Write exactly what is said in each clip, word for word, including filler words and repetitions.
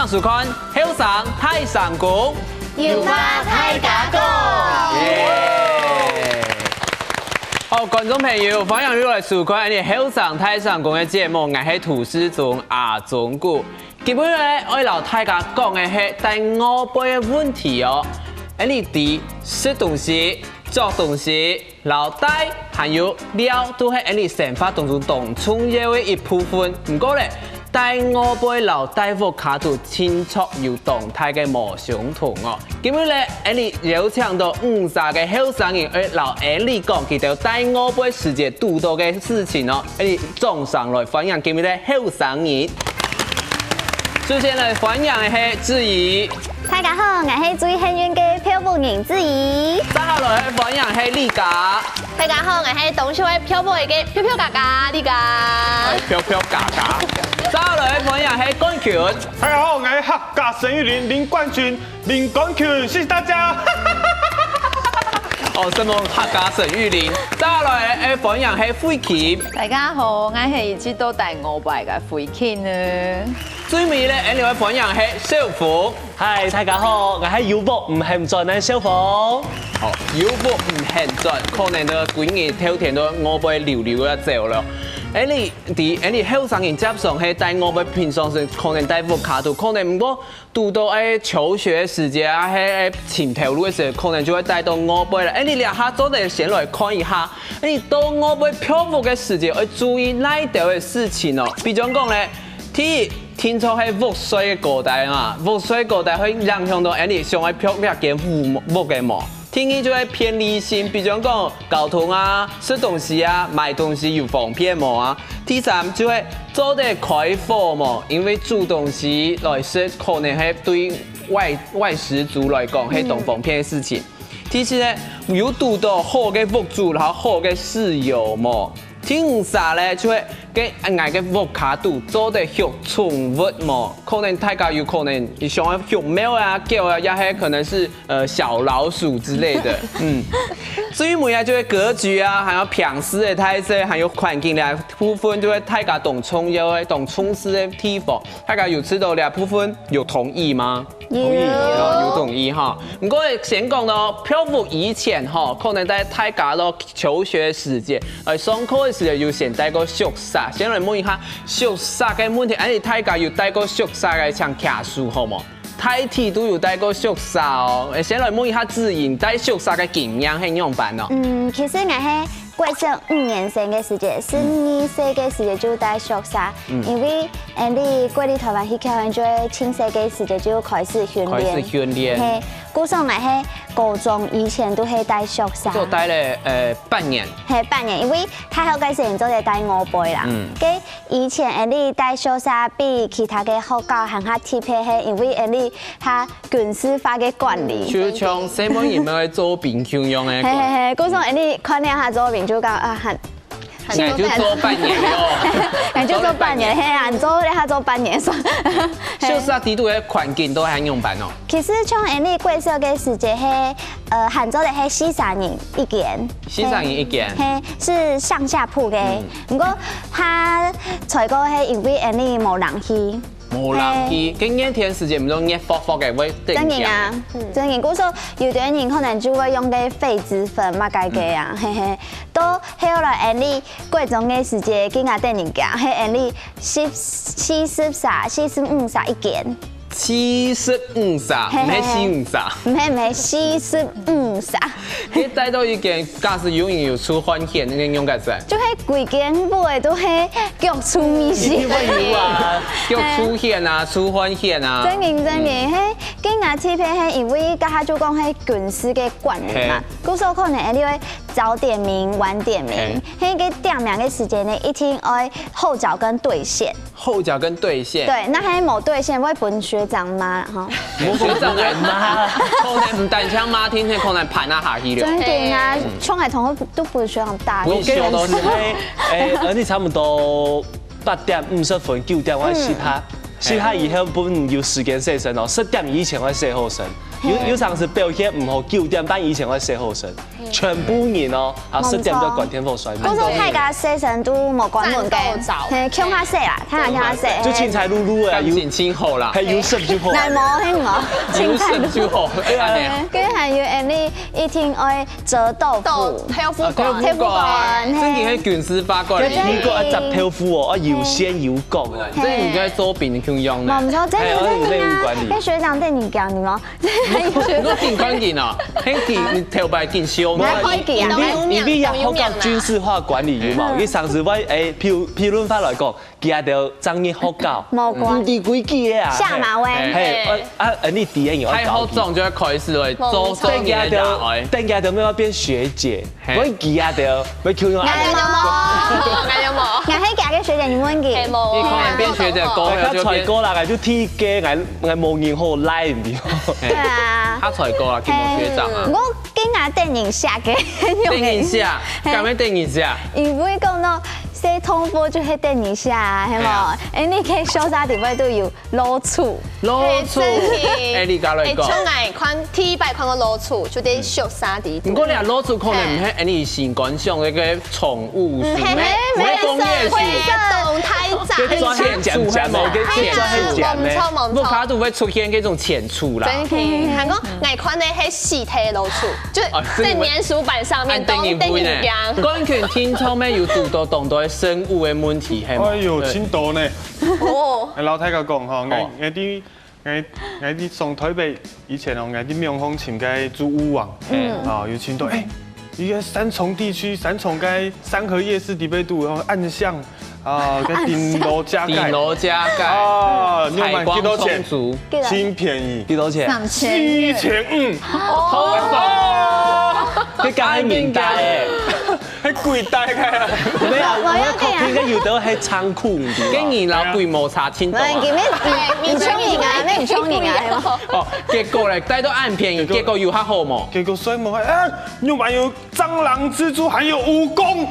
收看《後生大聲公》，有話大家講。耶！好，觀眾朋友，歡迎又來收看𫣆俚《後生大聲公》个節目，𠊎係涂世宗阿宗牯。今晡日呢，愛摎大家講个係戴外背个問題哦。𫣆俚知食東西、著東西、 摎戴還有尞都係𫣆俚生活當中當重要个一部分。毋過咧，戴外背摎戴屋下肚，定著有當大个無相同哦。今晡日咧，𫣆俚邀請到五儕个後生人，愛摎𫣆俚講佢兜戴外背時節堵著个事情哦。𫣆俚掌聲來歡迎今晡日个後生人。首先來歡迎个係志怡。 大家好，𠊎係最幸運个漂泊人志怡。接下來歡迎係麗佳。大家好，𠊎係當少个漂泊个漂漂佳佳麗佳。漂漂佳佳。接下來歡迎係冠群。大家好，𠊎係客家沈玉琳林冠群，林冠群，謝謝大家。哦，什麼客家沈玉琳？接下來歡迎係慧琪。大家好，𠊎係一直都戴外背个慧琪呢。最尾咧，𫣆俚歡迎係小鳳。 嗨，大家好，𠊎係有屋毋肯轉个小鳳。哦，有屋毋肯轉，可能都歸日透天都外背溜溜啊走了。𫣆俚知，𫣆俚後生人輒常係戴外背，平常時可能戴屋下肚，可能毋過堵著愛求學个時節啊，係愛尋頭路个時節，可能就會戴到外背了。𫣆俚這下做得先來看一下，𫣆俚到外背漂泊个時節，愛注意哪兜个事情哦。比將講咧，第一， 定著係屋稅个高低嘛，屋稅高低會影響著𫣆俚想愛漂這間屋个無。第二就係便利性，比將講交通啊、食東西啊、買東西有方便無啊。第三就係做得開火無，因為煮東西來食可能係對外外食族來講係當方便个事情。第四呢，有堵著好个屋主，然後好个室友無。 第五儕咧，就係該𠊎个屋下肚做得畜寵物無？可能大家有可能想愛畜貓啊、狗啊，也係可能是呃小老鼠之類的。嗯，最尾啊，就係格局啊，還有平時个大細，還有環境个部分，就係大家當重要个、當重視个地方。大家有知著這部分有同意嗎？ 有。有，有同意哈。毋過先講囉，漂泊以前吼，可能在大家都求學時節，呃，上課个時節有先戴過宿舍。先來問一下宿舍个問題，哎，大家有戴過宿舍个請舉手好無？大體都有戴過宿舍哦。哎，先來問一下志穎，戴宿舍个經驗係仰般哦？嗯，其實𠊎係 國小五年生个時節，十二歲个時節就戴宿舍，因為𫣆俚國立臺灣戲劇院就係盡細个時節就開始訓練。開始訓練。係，故所𠊎係高中以前都係戴宿舍。就戴了呃半年。係，半年，因為大學个時節做得戴外背啦。嗯。該以前𫣆俚戴宿舍比其他个學校還較特別，係因為𫣆俚較 軍事化个管理。就像細妹人愛做兵共樣个。係係係，故所𫣆俚看這下做兵就講啊，還，𠊎就做半年喲。𠊎就做半年，係啊，你做這下做半年算。宿舍底肚个環境都還仰般哦？其實像𫣆俚國小个時節係，呃，還做得係四儕人一間。四儕人一間。係，係，係上下鋪个。毋過佢衰過係因為𫣆俚無冷氣。 無冷氣，該熱天時節毋就熱火火个會等。真个啊，真个。故所有兜人可能就會用該痱子粉麼个个啊，嘿嘿。到後來𫣆俚國中个時節，更加得人驚，係𫣆俚四十儕、四十五儕一間。四十五儕，嘿嘿嘿。毋係四五儕。毋係毋係，四十五儕。 你戴到一間，假使有人有出汗血，你仰結煞？就係歸間屋个都係腳臭味死。一定會有啊，腳出血啊，出汗血啊。真个真个，嘿，該𠊎特別係因為該下就講係軍事个管理嘛，故所可能你會早點名、晚點名，嘿，該點名个時間呢，一定愛後腳跟對線。 後腳跟對線。對，若係無對線會分學長罵啦吼。無學長來罵，可能毋單淨罵，天天可能盤啊下去了。真个啊，像𠊎同學都分學長打。分學長打。欸，而且差不多八點五十分、九點愛食飯，食飯以後分有時間洗身哦，十點以前愛洗好身。有有常時表現毋好，九點半以前愛洗好身，全部人哦，啊，十點就關電火睡。毋過大家洗身都無關門个，係，共下洗啦，大家共下洗。就清彩漉漉个，有感情真好啦。還有濕就好。𠊎無，係無，清彩漉漉。有濕就好，哎呀，該還有恁呢，一定愛折豆腐，豆腐乾，豆腐乾，正經係軍事化管理。該蘋果愛摘豆腐哦，愛有鮮有果。這應該做兵共樣呢。無錯，這個這個啊，該學長對你講，你嗎？ 你講緊啊，很緊，你頭擺緊笑嘛。你開機啊？因為因為也好搞軍事化管理有無？你上次我誒，譬如譬如法來講，佢兜正日好搞，無關，毋知規矩个啊。下馬威。嘿，啊，啊，你第一有太好講就要開始了，做做你的等下就等下就要變學姐，嘿，我佢兜要求用。哎呀，有無？哎呀，有無？𠊎係佢个學姐，你問佢。你可能變學姐過後就變。佢才過啦，就第一個，𠊎 𠊎無人好賴，你知道嗎？對啊。他才過啊，佢無學長啊。毋過今日等人寫个，等人寫，嘿，敢會等人寫？因為講到洗豆腐就係等人寫啊，係無？係啊。哎，你看繡紗底背都有老鼠。老鼠，嘿，真的。哎，你講來講。哎，像𠊎看，第一擺看到老鼠，就在繡紗底肚。毋過你啊，老鼠可能毋係，哎，你心肝想那個 寵物鼠，嗯，嘿，嘿，無，無工業鼠。灰色，灰色，大隻。該專業講講哦，該專業講呢，無錯，無錯。屋下都會出現這種淺鼠啦。真的，還講，𠊎看的係死忒老鼠，就哦，在年鼠板上面，按等於不會呢。當等於講。冠軍聽眾們有堵到當多生物的問題，係嗎？哎喲，對。真多呢。哦。哎，老大家講吼，哦。𠊎，𠊎知 𠊎，𠊎在上台北以前哦，𠊎在網紅尋該租屋網，嗯。啊，有尋到，哎，一個三重地區，三重該三和夜市底背肚，然後暗巷，啊，該頂樓加蓋。頂樓加蓋。啊，你買幾多錢？採光充足。真便宜。幾多錢？三千。四千五。哦。你講个年代欸。 還貴大个啊。沒有，我要講，應該有的還倉庫，你知道嗎？跟你老貴無差，聽懂嗎？你，你聰明啊，你聰明啊，係無？哦，結果咧，帶到恁便宜，結果有較好無？結果睡目，啊，又還有蟑螂、蜘蛛，還有蜈蚣。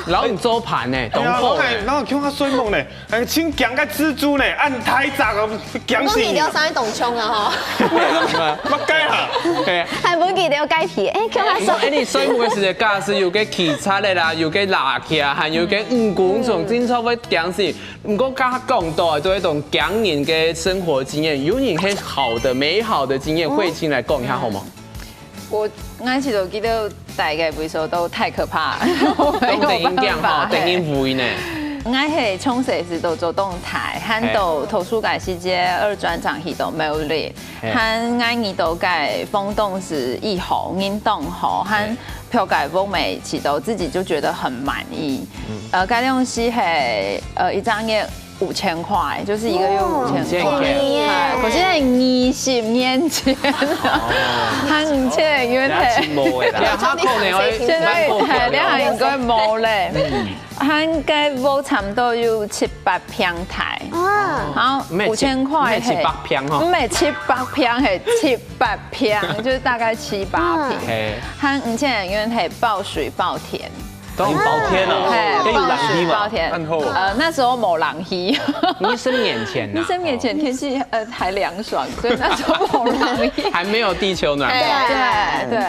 然後你做盤呢，哎呀，當好欸。然後，然後叫他睡目呢， 哎，真驚該蜘蛛呢，恁大隻哦，驚死人。毋過你了上去當衝啊吼。麼个啊？嘿。還無記得有蓋皮，哎，叫他說。哎，你睡目个時節，假使有个蜞蚻个啦，有个蝲䗁，還有个蜈蚣，這種真正會驚死。毋過剛剛講到，都係一種驚人个生活經驗，有人係好的、美好的經驗，慧清來講一下好無？ 𠊎，𠊎其實記得大个位所都太可怕，當得人驚吼，當得人畏呢。𠊎係從細時都做當大，還到讀書个時節，二專長去到苗栗，嘿。還𠊎遇到个房東係異好，人當好，還嘿。票个屋尾去到自己就覺得很滿意。嗯。呃，該量係，呃，一張月 五千塊，就是一個月五千塊。哦，五千塊。哎，可是在二十年前，哦。還五千元呢。人家親無的啦。對啊，他可能會現在，蠻高級的。哎，你還應該無咧。嗯。還該屋差不多有七八坪大。啊。然後五千塊，毋係七，毋係七八坪吼。毋係七八坪，係七八坪，就是大概七八坪。嗯。嘿。還五千元係包水包電。 當然包天啊，嘿，該有冷氣嘛？包水包電。恁好啊。呃，那時候無冷氣。二十年前吶。二十年前天氣，呃，還涼爽，所以那時候無冷氣。還沒有地球暖化。對，對。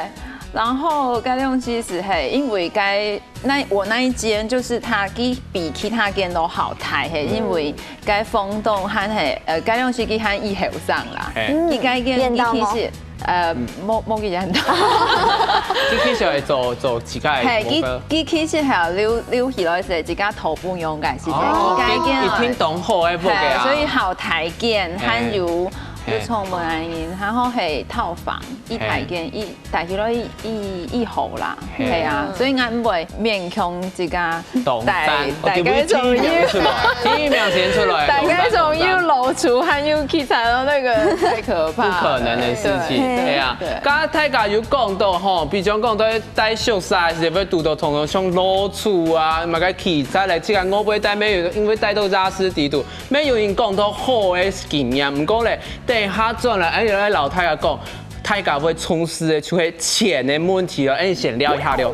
然後該量其實係，因為該，那，我那一間就是它比，比其他間都好大，嘿，因為該房東還係，呃，該量係佢還異後生啦。嘿。佢該間，嗯，變到嗎？佢其實 呃，嗯。無，無幾遠。佢其實係做，做自家个嘿，佢，屋个。佢其實係留，留起來係自家頭部用个，是毋係？哦，佢該間啊。佢，佢聽懂好个，嘿，無个啊。所以好大間，嘿。還有，嘿。有窗門个人，然後係套房，一大間，嘿。一，大起來一，一，一戶啦，嘿。係啊，嗯。所以𠊎毋會勉強自家 當讚，大，哦，大家終於，對不起，第一名出來，第一名先出來，大家終於露出，還有去踩到那個，太可怕了。不可能的事情，對，對啊。對。剛剛大家有講到吼，比如講到戴畜曬，是會堵到通常像老鼠啊，麼个蜞蚻來，這個我不會戴，沒有，因為戴到瓦斯底肚，沒有人講到好的經驗。毋過咧，等一下轉來，哎，來老大家講，大家會重視的就係錢的問題了，哎，先聊一下了。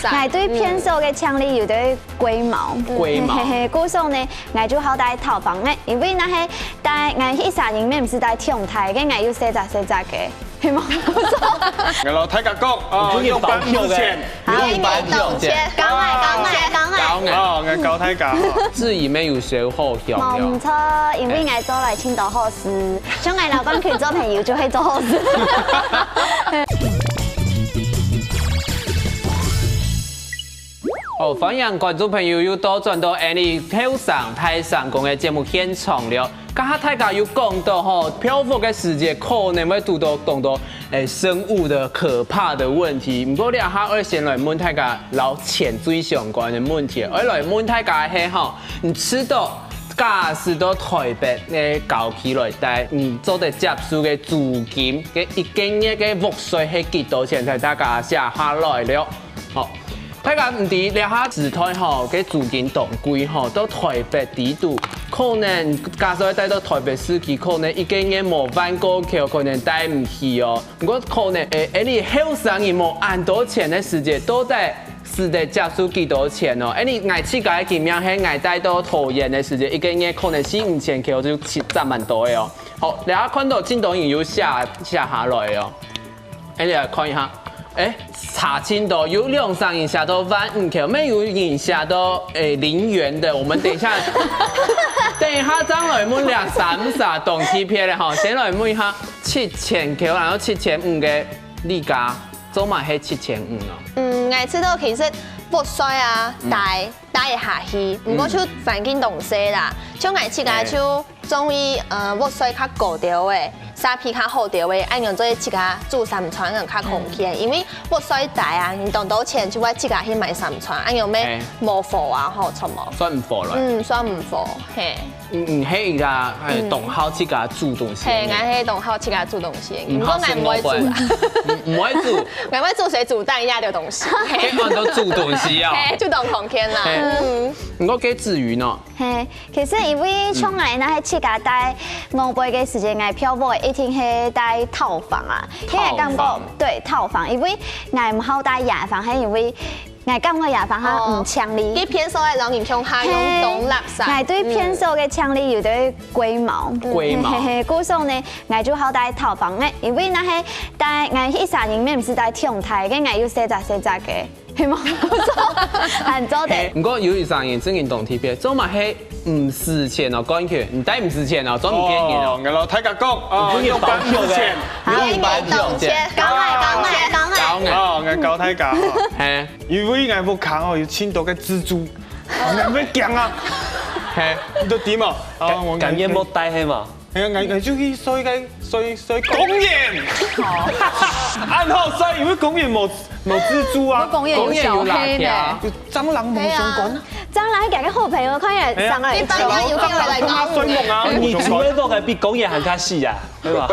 ，𠊎對便所个淨俐有兜龜毛。龜毛。嘿嘿嘿，故所呢，𠊎就好戴套房个，因為若係戴，𠊎一儕人乜毋使戴恁大个，𠊎又細隻細隻个，係無？𠊎摎大家講，哦，你不是用保險的，用保險的。用保險。講啊，講啊，講啊。講啊。哦，𠊎教大家哦。自己沒有學好，曉無？無錯，因為𠊎做來盡多好事。 像𠊎摎冠群做朋友就會做好事。好，歡迎觀眾朋友又倒轉到𠊎俚後生大聲公个節目現場了。頭下大家有講到吼，漂浮个時節可能會堵到當多，欸，生物个可怕个問題。毋過這下愛先來問大家摎潛水相關个問題。愛來問大家个係吼，你知道 假使到臺北个郊區來戴，你做得接受个租金，該一個月个屋稅係幾多錢？大家寫下來了。好，大家毋知這下時代吼，該租金當貴吼，到臺北底肚，可能假使愛戴到臺北市區，可能一個月無萬過箍，可能戴毋起哦。毋過可能，欸，欸，你後生人無恁多錢个時節，到底 使得接受幾多錢哦？欸，你𠊎自家个經驗係，𠊎戴到桃園个時節，一個月可能四五千箍就實在蠻多个哦。好，這下看到盡多人有寫，寫下來哦。欸，你來看一下，欸，差盡多，有兩三人寫到萬五箍，乜有人寫到，欸，零元的。我們等一下，等一下正來問這三儕當特別个吼，先來問一下七千箍，然後七千五个 你家做麼係七千五哦？嗯，𠊎知道其實屋稅啊，嗯。戴，戴會下去，毋過就環境當細啦。嗯。像𠊎自家就中意，呃，屋稅較高兜个，沙皮較好兜个，恁樣做自家煮三餐較方便。嗯。因為屋稅戴啊，你當多錢就愛自家去買三餐，恁樣乜，嘿。無符啊，吼，著無？算無了。嗯，算無符，嘿。 嗯，嗯，係一個，欸，嗯。當好自家煮東西。嘿，𠊎係當好自家煮東西，毋過𠊎毋會煮啦。毋，毋會煮。𠊎會煮水煮蛋一大堆東西。嘿。該安到煮東西啊。嘿，就當空間啦。嘿。嗯。毋過該至於呢？嘿，其實因為像𠊎若係自家戴外背个時間，𠊎漂泊一定係戴套房啊，因為感覺，套房。對，套房，因為𠊎毋好戴雅房，係因為 𠊎感覺雅房較毋淨俐。哦，該便所个人人共下用當垃圾。嘿，𠊎對便所个淨俐有兜龜毛。嗯。龜毛。嘿嘿嘿，故所呢，𠊎就好戴套房个，因為若係戴，𠊎一儕人乜毋使戴恁大个，𠊎又細隻細隻个，係無？故所還做得。嘿，毋過有一儕人真正當特別，做麼係 毋使錢哦，冠群，你戴毋使錢哦，做毋騙人哦。哦，𠊎摎大家講，哦，你不是用保險的，用保險的。你用保險的。講啊，講啊，講啊。講啊。哦，𠊎教大家哦。嘿。因為𠊎屋下哦，有盡多个蜘蛛，𠊎會驚啊。嘿。你都知嘛？啊，我感，感覺無戴係嘛？哎呀，𠊎，𠊎就去睡个，睡，睡公園。哦。恁好睡，因為公園無，無蜘蛛啊。公園有小黑呢。公園有蚻啊。有 蟑螂無相關啊。對啊。蟑螂係佢个好朋友，看起來生了一球。哎呀。一般人有過來咬你。你住个屋个比公園還較細啊，對吧？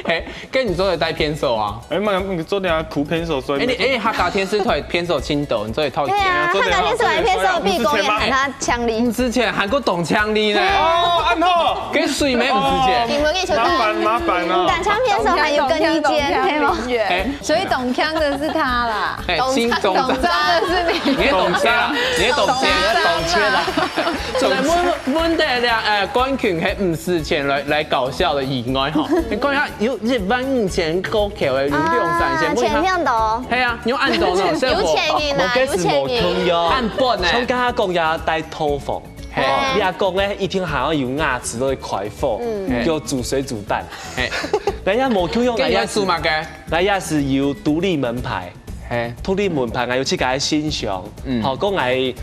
嘿，該你做得戴便所啊？哎，嘛，做得啊，苦便所，所以。哎，你，哎，客家電視台便所盡多，你做得套一間。對啊，做得啊，客家電視台便所比公園還較淨俐。毋使錢，還過當淨俐呢。哦，恁好。該水乜毋使錢。哦，麻煩，麻煩啊。你等下便所還有更衣間，可以嗎？哎， 所以當淨的是他啦。哎，當淨，當淨的是你。你當淨，你當淨，當淨啦。所以問，問得了，呃，冠群係毋使錢來，來搞笑的以外吼，你看一下，有一萬五千過箍个，有兩三千，啊，問一下。錢很多。係啊，你有恁多呢，有錢人啊，有錢人。無，無，無共樣。恁笨呢。像剛剛講个戴套房，嘿。哦，你阿公呢，一定還要有牙齒都會開縫，嗯。叫煮水煮蛋。嘿。人家無共樣，該你愛煮麼个？ 𠊎也係有獨立門牌，嘿。獨立門牌，𠊎有自家个信箱，嗯。吼，講𠊎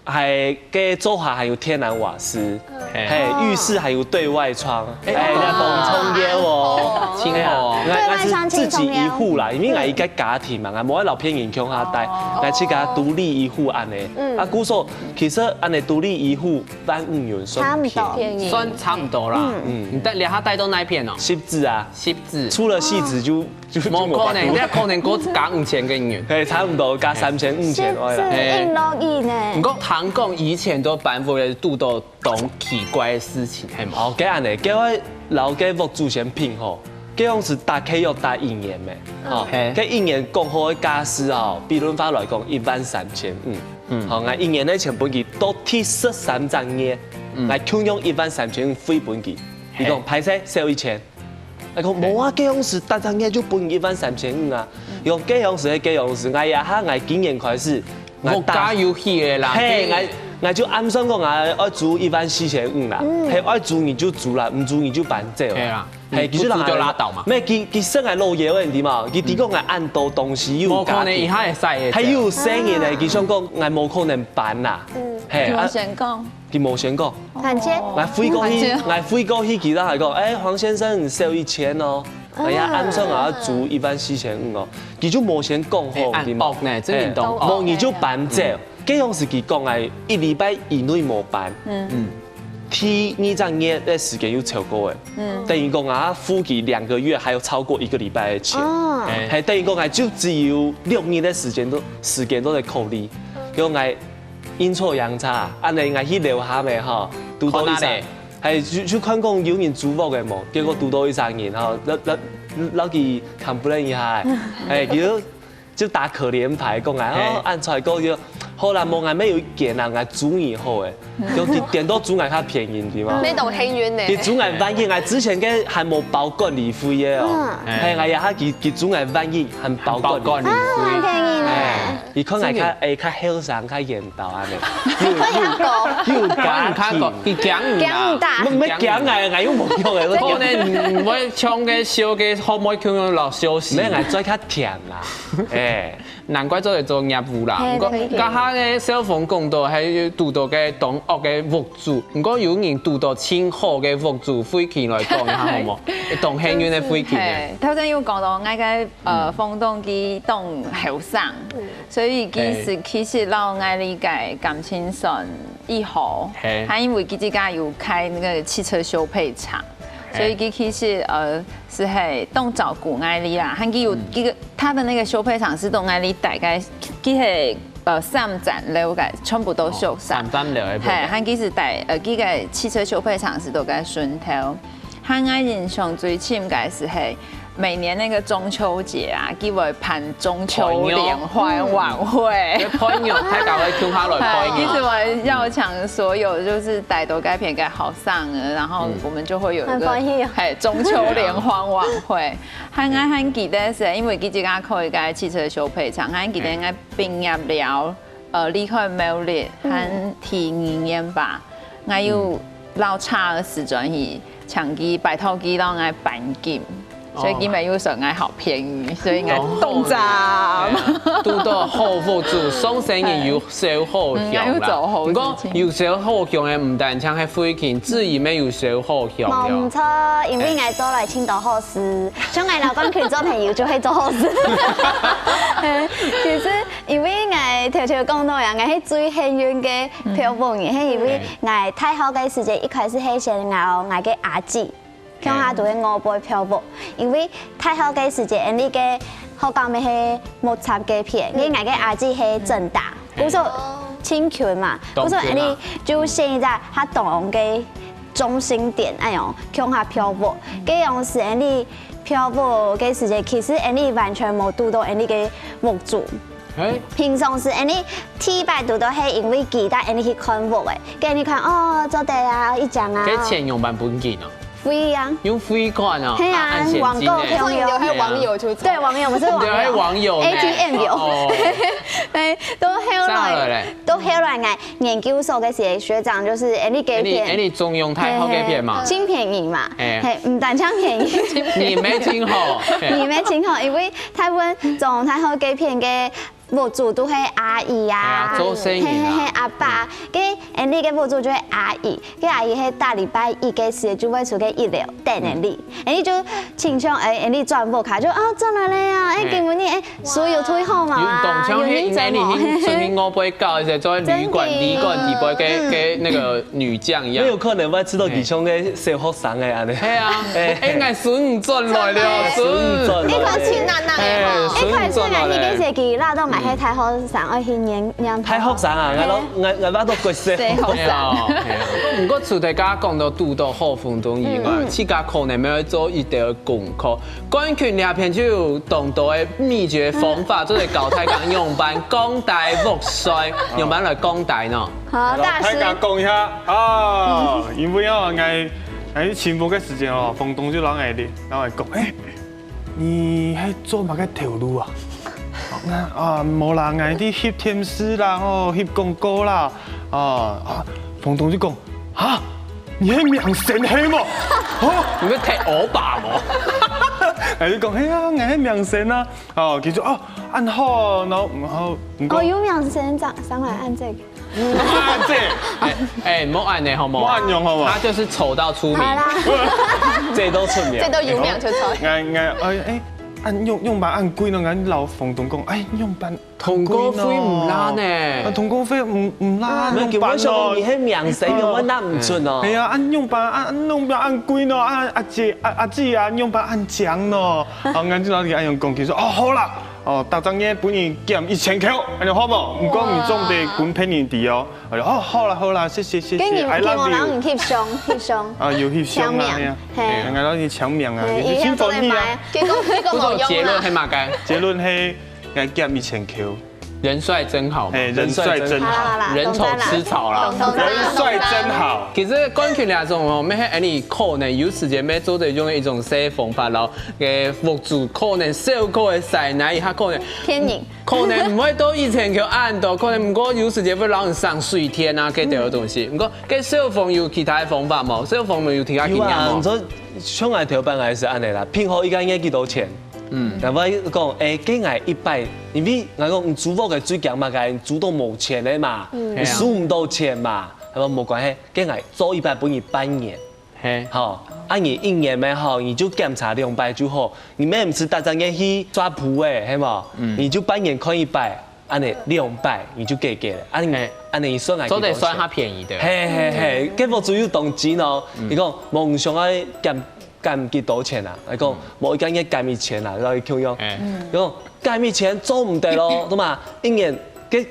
還个灶下還有天然瓦斯，嘿。嘿，浴室還有對外窗，哎，哎，那種重要哦。哦。哎呀，盡好哦。𠊎，𠊎係自己一戶啦，對外窗盡重要。因為𠊎一個家庭嘛，𠊎無愛摎別人共下戴，哦。𠊎自家獨立一戶恁呢。嗯。啊，故所其實恁呢獨立一戶萬五元算便宜。差不多。便宜。算差不多啦。嗯。嗯。你戴，你還戴到哪一片哦？汐止啊。汐止。除了汐止就 就，就無可能，無辦法。你可能過加五千个銀。嘿，差不多加三千、五千，哎呀。是，是，嘿。硬落去呢。毋過聽講以前都搬屋个堵到當奇怪个事情，係無？哦，該恁呢，該𠊎摎該屋主先評吼，該樣時大概要打一年咩？吼，嘿該一年講好个價數吼，比論法來講一萬三千五。嗯，好，𠊎一年个錢分佢到第十三隻月，𠊎共樣一萬三千五匯分佢。佢講歹勢少一千，𠊎講無啊，該樣時逐隻月就分你一萬三千五啊。佢講該樣時係該樣時，𠊎這下𠊎今年開始，𠊎打物價有起个啦，嘿，𠊎𠊎就按算講啊，愛租一萬四千五啦，嘿，愛租你就租啦，毋租你就搬走啦。係啦，嘿，你不租就拉倒嘛。咩？佢佢識𠊎老爺个，你知嘛？佢知講𠊎恁多東西，又有無可能一家庭，下會使个。還有細人呢，佢想講𠊎無可能搬啦。嘿，我啊，先講，佢無先講。反正𠊎飛過去，反正𠊎飛過去，佢正還講，哎，黃先生，你少一千哦。哎呀，按算𠊎愛租一萬四千五哦，佢就無先講好，哎，你知嘛按？惡呢，真正當惡。無你就搬走。該樣時佢講哎，一禮拜以內無搬，嗯，第二隻月个時間又超過哎，等於講啊，付佢兩個月還有超過一個禮拜的錢。哦，哎，係，等於講，𠊎就只有六日个時間都時間都在考慮，結果𠊎陰錯陽差，恁呢𠊎去樓下面吼，堵到一儕看哪咧，係就就看講有人租屋个無，結果堵到一儕人吼，摎摎摎佢 complain 一下，係，佢就就打可憐牌講啊，嘿哦，恁出來講就好啦，無𠊎乜有一間啊，𠊎租你好誒，就佢顛倒租𠊎較便宜，對嗎？那種黑冤呢？佢租𠊎萬一，𠊎之前个還無包管理費个哦，嗯係，𠊎也佢佢租𠊎萬一還包管理費。包管理費哎，佢看𠊎較哎較後生較緣投恁呢，看牙膏，又加看過，佢驚你啦，驚你打毋毋驚𠊎，𠊎又無用誒，可能毋會像个小个，可毋可以共樣老休息？毋係，𠊎嘴較甜啦，哎。難怪做得做業務啦。嘿毋過對剛剛个小鳳講到，還有堵到个當惡个屋主，毋過有人堵到盡好个屋主，費慶來講一下好無？當幸運个費慶呢？嘿，頭先有講到𠊎个呃房東佢當後生，所以其實其實摎𠊎理解感情算已好，嘿他因為佢自家有開那個汽車修配廠，所以佢其實呃是係當照顧𠊎理啦，還佢有一個他的那個修配廠是當𠊎理大概佢係呃三層樓个，全部都修上。三層樓个部分嘿，還佢是帶呃，佢个汽車修配廠是都个順頭。還𠊎印象最深个是嘿，每年那個中秋節啊，佢會辦中秋聯歡晚會。个朋友，大家會共下來哎，朋友。其實我邀請所有就是帶到該片个好上的，然後我們就會有一個很歡喜哦嘿中秋聯歡晚會。還𠊎還記得是因為佢自家開一個汽車修配廠，還記得𠊎畢業了，呃，離開苗栗還第二年吧，𠊎有落差的時陣去請佢拜託佢讓𠊎搬金。所以佢乜有說𠊎好便宜，所以𠊎動漲。堵到好屋主，上生人有燒好香啦。嗯，有做好毋過有燒好香个，毋單淨係費慶，自己乜有燒好香無毋了。錯，因為𠊎做來盡多好事，像𠊎老公佢做朋友就會做好事。其實因為𠊎頭頭講到呀，𠊎係最幸運个漂泊人，係因為𠊎大學个時節一開始係先摎𠊎个阿姊。 鄉下都會外背漂泊，因為大學个時節，𠊎俚个學校乜係木柵該片，因為𠊎个阿姊係政大，故所盡近嘛，故所𠊎俚就選一隻較當个中心點，哎喲，鄉下漂泊。該樣時𠊎俚漂泊个時節，其實𠊎俚完全無堵到𠊎俚个屋主。 哎，平常時，𠊎俚第一擺堵到係因為佢帶𠊎俚去看屋誒，跟𠊎俚看哦，做得啊，一張啊，該錢用萬分金啊，費啊，用匯款啊，係啊按現金網購的。所以你就會網友就走。對，網友，毋係網友，你還網友呢 ATM有。哦對，到後再來來嘞，到後來，𠊎研究所个時候學長就是𠊎俚該哎，你哎，片，你中央大學該片嘛，盡便宜嘛，哎嘿，毋單淨便宜。你乜盡好，嘿你乜盡好，因為大部分中央大學該片个屋主都係阿姨啊，哎呀做生意啊嘿嘿嘿，阿爸，該𠊎俚个屋主就係阿姨，該阿姨係逐禮拜一个時就會出去一樓等𠊎俚，𠊎俚就親像哎，𠊎俚轉屋下就啊轉來了啊，哎，嘿今晡日哎，所有退好嘛啊，有當像有人走係你你出去嘛。外背搞一些，做旅館真的旅館不會跟跟那個女將一樣。有可能會知道其中个小學生个安尼。係啊，哎，哎，𠊎孫轉來了，孫轉來。一開始難難个吼，哎，一開始𠊎去个時期，拉到𠊎係大學生，愛去念念。大學生啊，𠊎都𠊎𠊎都國小。大學生。係啊，係啊。毋過除忒剛剛講到堵到好風筒以外，嗯。自家可能要做一點功課。 冠群這片就有當多个秘訣方法，做得教大家仰般降低屋稅，仰般來降低呢？好，大師。大家講一下啊，因為哦，𠊎𠊎尋屋个時間哦，房東就摎𠊎講，誒，你係做麼个頭路啊？啊，無啦，𠊎在翕電視啦，哦，翕廣告啦，啊，房東就講，哈， 你係明星係無？吼，你要貼歐巴無？哎，就講，係啊，𠊎係明星啊。哦，佢就哦，恁好，然後然後毋過哦，有明星上上來按這個。哎，哎，莫按呢好無？莫按樣好無？他就是醜到出名。好啦，這都出名，這都有名就出。哎哎，哎，按用用吧，按貴呢，俺老房東講，哎，用吧。 通告費毋罅呢。啊，通告費毋毋罅，毋係，用辦咯。你係明星，用辦拿毋出哦。係啊，恁樣辦，啊，恁樣辦恁貴咯，啊，阿姊，啊，阿姊啊，樣辦恁靚咯。哦，𠊎就摎佢恁樣講，佢說，哦，好啦，哦，逐隻月分你減一千箍，恁樣好無？毋過你總得分別人知哦。哦，好啦好啦，謝謝謝謝，I love you。你翕相，翕相。啊，有翕相啊，係啊，係，𠊎摎你簽名啊，你就真歡喜啊。結果結果無用啊。結論係麼个？結論係，𠊎減一千箍。 人帥真好嘛。哎，人帥真好。好啦，人醜吃草啦。懂啦，人帥真好。其實冠群這種哦，乜係恁樣可能有時間乜做得用一種細方法咯。誒，屋主可能小可个使，哪一下可能騙人，可能毋會到一千箍恁多，可能毋過有時間會摎人省水電啊，該兜个東西。毋過，該小鳳有其他个方法無？小鳳有其他經驗無？有啊，你說像𠊎頭擺𠊎係恁樣啦，平均一個月幾多錢？ 嗯，然後講，誒，該𠊎一擺，因為𠊎講，你租屋个最驚麼个，你租到無錢个嘛，你收毋到錢嘛，係無？無關係，該𠊎做一擺分你半年，嘿，好，啊你一年乜好，你就檢查兩擺就好，你乜毋使逐隻月去抓鋪誒，係無？你就半年看一擺，恁樣兩擺你就解決了，恁樣恁樣算來做得算較便宜的。嘿嘿嘿，該屋主又當真哦，你講夢想愛減 減幾多錢啊？來講，無一個月減一千啊，然後共樣。講減一千做毋得咯，對嘛？一年，佢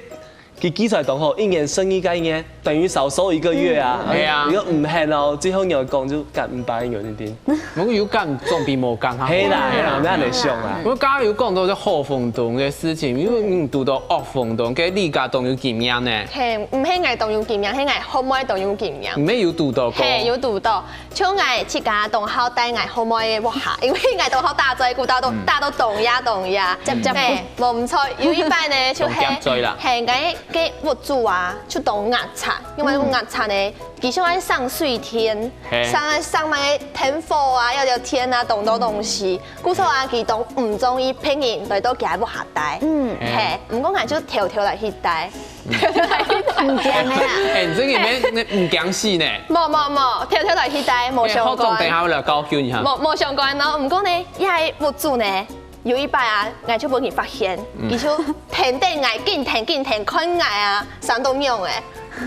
佢計算當好，一年算一個月，等於少收一個月啊。係啊。如果毋肯哦，最後你講就減五百元一定。毋過有減總比無減較好。係啦係啦，毋好恁樣想啦。我剛剛有講到這好房東个事情，因為你堵到惡房東，該你家當有經驗呢。嘿，毋係𠊎當有經驗，係𠊎後尾當有經驗。你乜有堵到過？嘿，有堵到。 像𠊎自家當好戴𠊎後尾个屋下，因為𠊎當好打嘴鼓，打到打到當夜當夜，嘿，無毋著。有一擺呢，就係，係𠊎个屋主啊，就當齧齪，因為當齧齪呢，佢想愛省水電，省愛省麼个電火啊，要要電啊，當多東西。故所啊，佢當毋中意別人來到佢个屋下戴，嗯，嘿，毋過𠊎就偷偷來去戴。 毋驚个啦。哎，你這個毋毋驚死呢？無無無，偷偷來去戴，無相關。好，等下𠊎來教訓一下。無無相關咯，毋過呢，這個屋主呢，有一擺啊，𠊎就分佢發現，佢就跈等𠊎，緊跈緊跈，看𠊎啊，生到仰仔。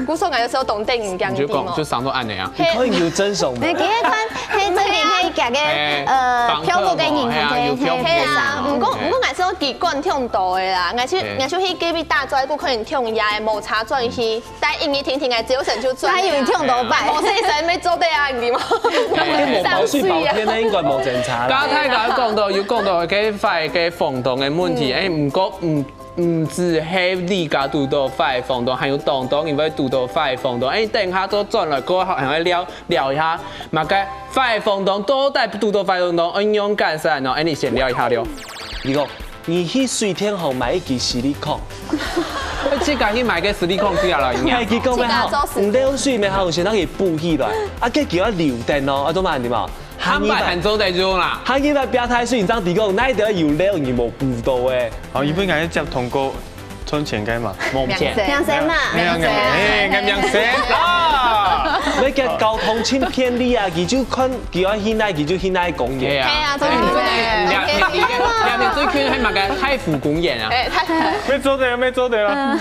故所𠊎有時候當得人驚个地方。你就講，就生到恁樣啊。你可以有真手嗎？你今日看，嘿，最近嘿，夾个，呃，票務个人，嘿啊，有票務个人。嘿啊，毋過毋過𠊎係有幾罐忒多个啦，𠊎就𠊎就去隔壁打嘴鼓，可能忒夜，無差轉去。 但因為天天个朝晨就轉。還有你忒多擺。無事先愛做得啊，你知無？該無包水包電个應該無爭差啦。剛剛大家講到有講到該壞个房東个問題，哎，毋過毋毋只係你家堵到壞房東，還有當多人會堵到壞房東。哎，等下再轉來過後，還會聊聊一下，麼个壞房東到底堵到壞房東，愛仰結煞喏？哎，你先聊一下了。你講。 你去水電行買一支矽利康。自家去買个矽利康，自家來用。哎，佢講个好，自家做事。你漏水乜好，先拿去補起來。啊，該叫佢留等哦，啊，做麼个嘛？下擺還做得用啦。下擺別台水，你正提講，哪一條有漏，你無補到誒？好，因為𠊎接通告賺錢个嘛。無錢。明星嘛，明星。哎，𠊎明星啦。愛叫交通盡便利啊，佢就看，佢愛去哪，佢就去哪公園。係啊。 係啊，做得。兩兩面最近還買个太湖公園啊。哎，太。沒做的，沒做的啦。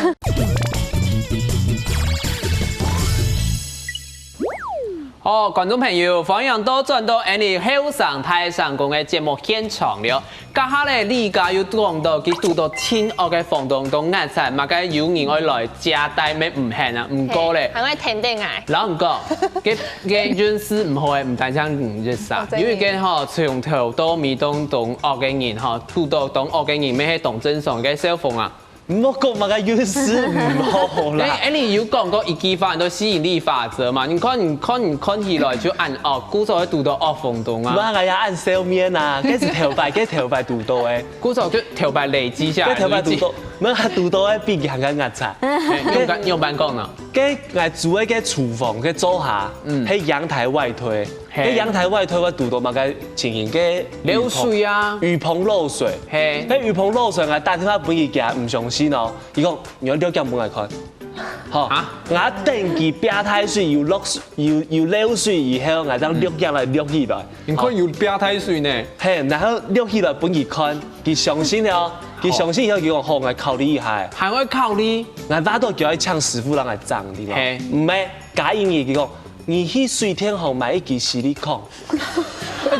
好，觀眾朋友，歡迎倒轉到𠊎俚後生大聲公个節目現場了。這下咧，李嘉又講到佢堵到盡惡个房東，都壓煞，麼个有人愛來接待，乜毋肯啊。毋過咧，還愛跈等𠊎。老實講，該該運勢毋好个，毋單淨你一儕，哦，真的。因為該吼從頭到尾都當惡个人吼，堵到當惡个人，乜係當正常个。小鳳啊， 毋好講麼个運勢毋好啦。哎，哎，你有講過一句話，叫吸引力法則嘛？你看，你看，你看起來就恁惡，故所會堵到惡房東啊。毋係，𠊎也恁笑面啊，該係頭擺，該頭擺堵到个。故所就頭擺累積下來，該頭擺堵到，累積。毋係，還堵到个比佢還較壓慘。哎，用般，用般講呢？該𠊎租个該廚房个灶下，嗯。係陽台外推。 嘿。該陽台外推會堵到麼个情形？該漏水啊。雨棚漏水。嘿。該雨棚漏水，𠊎打電話分佢，佢毋相信哦。佢講，你愛錄影分𠊎看。吼，啊？𠊎等佢拚大水，有落水，有，有漏水以後，𠊎正錄影來錄起來。你看有拚大水呢？嘿，然後錄起來分佢看，佢相信了哦。佢相信以後，佢講，好，𠊎考慮一下。還愛考慮？𠊎話到叫佢請師傅來𠊎整，對無？嘿。毋係，假意佢講， 你去水電行買一支矽利康。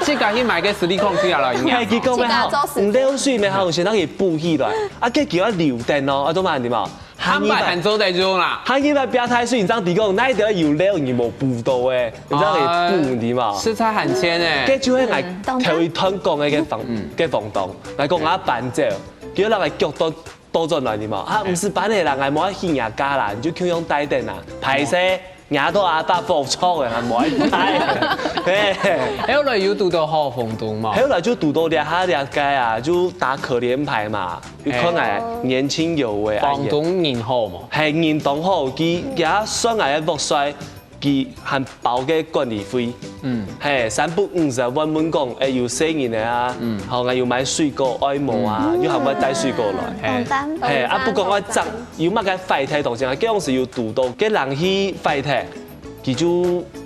自家去買个矽利康去啊，老人家。哎，佢講乜好，自家做事。你漏水乜好，先拿去補起來。啊，該叫佢留等哦，啊，做麼个對無？下擺還做得用啦。下擺拚大水，你正知講，哪一條有漏，你無補到誒，你正去補，對無？哦，食材還鮮誒。該就係𠊎頭一段講个該房，該房東，𠊎講𠊎搬走，結果人个腳都倒轉來，對無？啊，毋使搬个啦，𠊎無愛去若家啦，你就共樣戴等啊，歹勢。 若到阿爸火燭个，還無愛戴。嘿。後來有堵到好房東無？後來就堵到這下這個啊，就打可憐牌嘛，就看𠊎年輕有為啊。房東人好無？嘿，人當好，佢，佢算𠊎个屋稅，佢還包个管理費。嗯。嘿，三不五時問問講，哎，有細人个啊，嗯。好，𠊎有買水果，愛無啊，嗯。又還會帶水果來。嘿。嘿，啊，不管𠊎長，有麼个壞忒東西啊，該當時有堵到，該人去壞忒。 佢就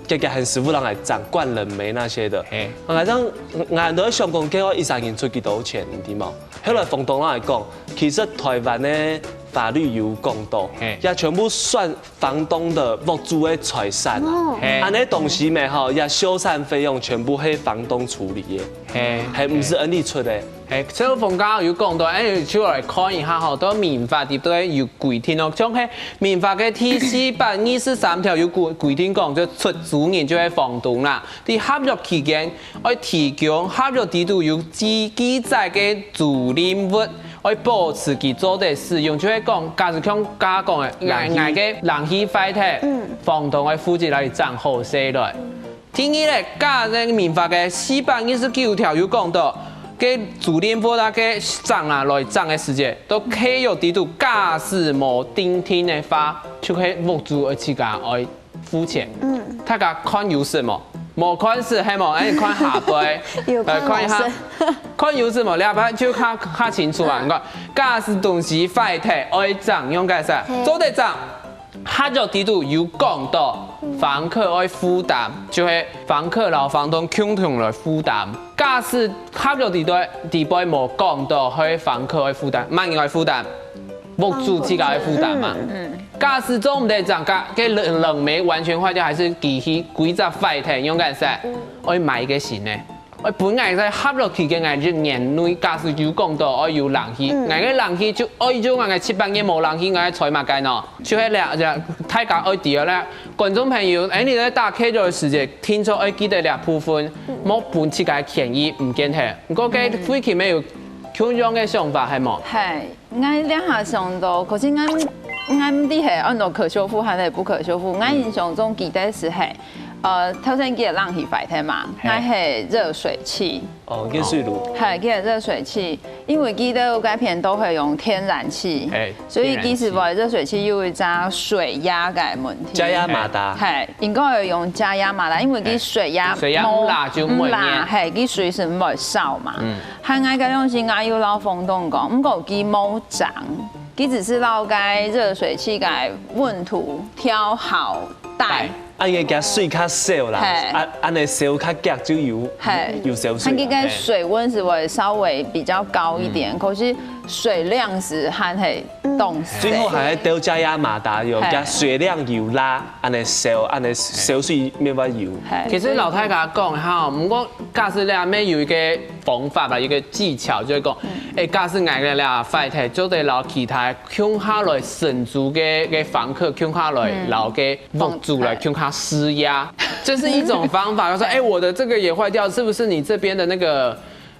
結結很師傅人來掌管人美那些的。嘿。啊，𠊎正，𠊎都會想講，叫𠊎一儕人出幾多錢，你知無？後來房東人來講，其實台灣个法律有講到，嘿。也全部算房東的屋主个財產啊。哦。嘿。恁呢東西咩吼，也修繕費用全部係房東處理个，嘿。嘿，毋係𠊎俚出个。 嘿，小鳳剛剛有講到，哎，就來看一下吼，到民法裡底有規定哦，像係民法个第四百二十三條有規，規定講，就出租人就係房東啦。在合約期間，愛提供合約裡肚有記，記載个租賃物，愛保持佢做得使用，就係講，假使像剛剛講个，𠊎，𠊎个冷氣壞忒，嗯。房東愛負責來整好勢來。 第二咧，假使民法个四百二十九條有講到，該租賃屋啊，該整啊，來整个時節，到契約裡肚假使無訂定个話，就係屋主愛自家愛付錢。嗯。大家看有識無？無看識係無？哎，看下背。有看，呃，看一下，有識。看有識無？這下就較，較清楚啊！你看，假使東西壞忒，愛整，用該啥？嘿。做得整。 合約裡肚有講到，房客愛負擔，就係房客摎房東共同來負擔。假使合約裡底，裡背無講到，係房客愛負擔，麼人愛負擔？屋主自家愛負擔嘛。嗯。假使做毋得整，該，該冷，冷媒完全壞掉，還係機器歸隻壞忒，用該啥？愛買一個新个。 哎，本來在合約期間，𠊎一年內假使有講到愛有冷氣，嗯。𠊎个冷氣就愛用，𠊎七八年無冷氣，𠊎愛吹麼个呢？就係這，這，大家愛知个啦。觀眾朋友，哎，你在打開的時節，聽說愛記得這部分，嗯。莫分自家便宜，毋見得。毋過該，嗯。費勤乜有共樣个想法，係無？係。 𠊎這下想到，可是𠊎，𠊎毋知係安到可修復還係不可修復。𠊎印象中記得係係，呃，頭先佢个冷氣壞忒嘛，嘿。𠊎係熱水器。哦，熱水爐。係，佢个熱水器，因為佢个該片都係用天然氣，嘿，所以其實𠊎熱水器有一隻水壓个問題。加壓馬達。係，應該愛用加壓馬達，因為佢水壓，嘿，水壓毋罅就毋會熱。毋罅，係，佢水係毋會燒嘛。嗯。 還𠊎个用心，𠊎有摎房東講，毋過佢無整，佢只係摎該熱水器个溫度調好低，低。恁樣佢水較少啦，嘿啊，恁樣燒較遽就有，嘿有燒水啦。它應該水溫是會稍微比較高一點，可是水量是還係凍死。最好還係掉加壓馬達油，嘿加水量油啦，恁樣燒，恁樣燒水面會油。嘿其實摎大家講哈，毋過假使你阿妹有一個方法啦，一個技巧，就係講，誒，假使𠊎个啦壞忒，做得摎其他共下來承租个个房客共下來，摎个屋主來共下施壓，這是一種方法。他說，哎，我的這個也壞掉，是不是你這邊的那個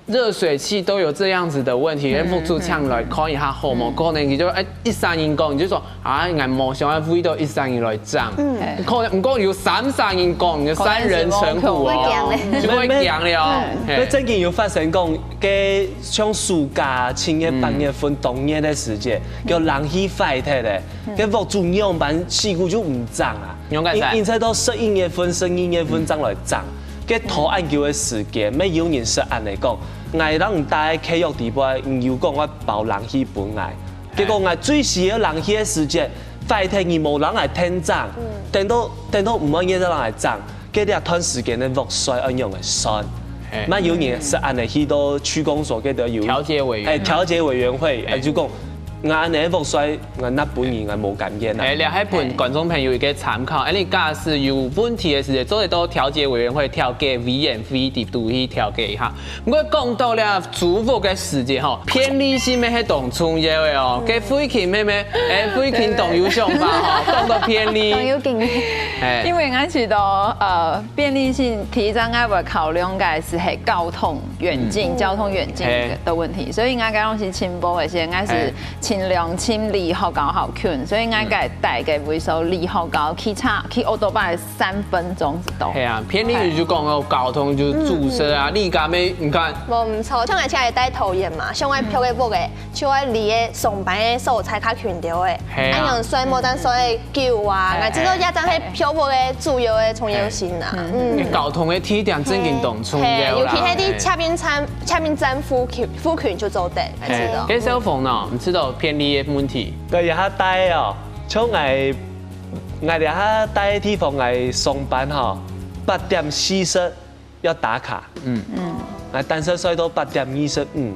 熱水器都有這樣子的問題？跟屋主請來看一下好無？可能佢就哎一三人講，你就說啊，𠊎無想要為到一三人來漲。可能毋過有三三人講，你就三人成虎哦，就會講了。那正經有發生講，該像暑假七月、八月份、冬天个時節，叫冷氣壞忒咧，該屋主仰般死苦就毋漲啊。仰般？因因為到十一月份、十二月份正來漲，該拖恁久个時間，乜有人係恁樣講，𠊎當你帶契約底背，你有講我包冷氣分𠊎，結果𠊎最需要冷氣个時節，壞忒你無人來添漲，等到等到五月再人來漲。 該這段時間个屋稅愛仰般算？嘿乜有人係恁樣去到區公所，該度有調解委員哎，調解委員會，哎哎，就講，𠊎恁樣屋稅，𠊎納分你，𠊎無感覺啊。哎，這還分觀眾朋友一個參考。哎，你假使有問題个時節，做得到調解委員會調解委員會底肚去調解一下。毋過講到了租屋个時節吼，便利性乜係當重要个哦。該惠琴妹妹，哎，惠琴當有想法吼，講到便利，當有經驗。哎，因為𠊎知道，呃，便利性第一張𠊎會考量个係係交通遠近，交通遠近嘿的問題，所以𠊎个東西尋屋个時，𠊎係嘿盡量尋離學校較近，所以𠊎个帶个位所離學校，騎車騎奧多拜三分鐘就到。係啊，便利就講到交通就堵塞啊，你敢沒？你看，無毋著，像𠊎自家戴桃園嘛，像𠊎漂个屋个，就愛離个上班个所在較近兜个，嘿啊恁樣睡無但睡久啊，嘿𠊎知道這正係漂屋个主要个重要性啊。嗯。交通个地點正經當重嘿，要啦。尤其係在捷運站、捷運站附近、附近就做得，𠊎知道。哎，小鳳呢，你知道便利个問題？對，這下戴哦，像𠊎，𠊎這下戴地方𠊎上班吼，八點四十要打卡，嗯嗯，𠊎單身睡到八點二十五，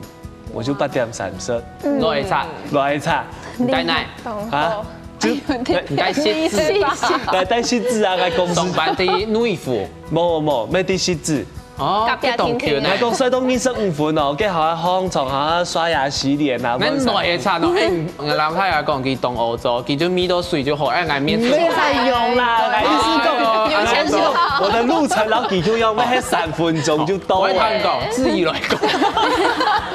我就八點三十，來一下，來一下你戴哪？啊，就你戴西子，來戴西子啊，來公司，上班的內服。無無無，沒戴西子。哦，隔壁當 Q 呢來。講睡到二十五分哦，該好好上床，好好刷牙洗臉啊，恁耐个差喏，哎，老太太講佢當歐洲，佢就搣到水就好，哎，𠊎搣水。沒啥用啦，來意思講，有錢就好我的路程，然後佢就要，那三分鐘就到了。我會同你講，自己來講。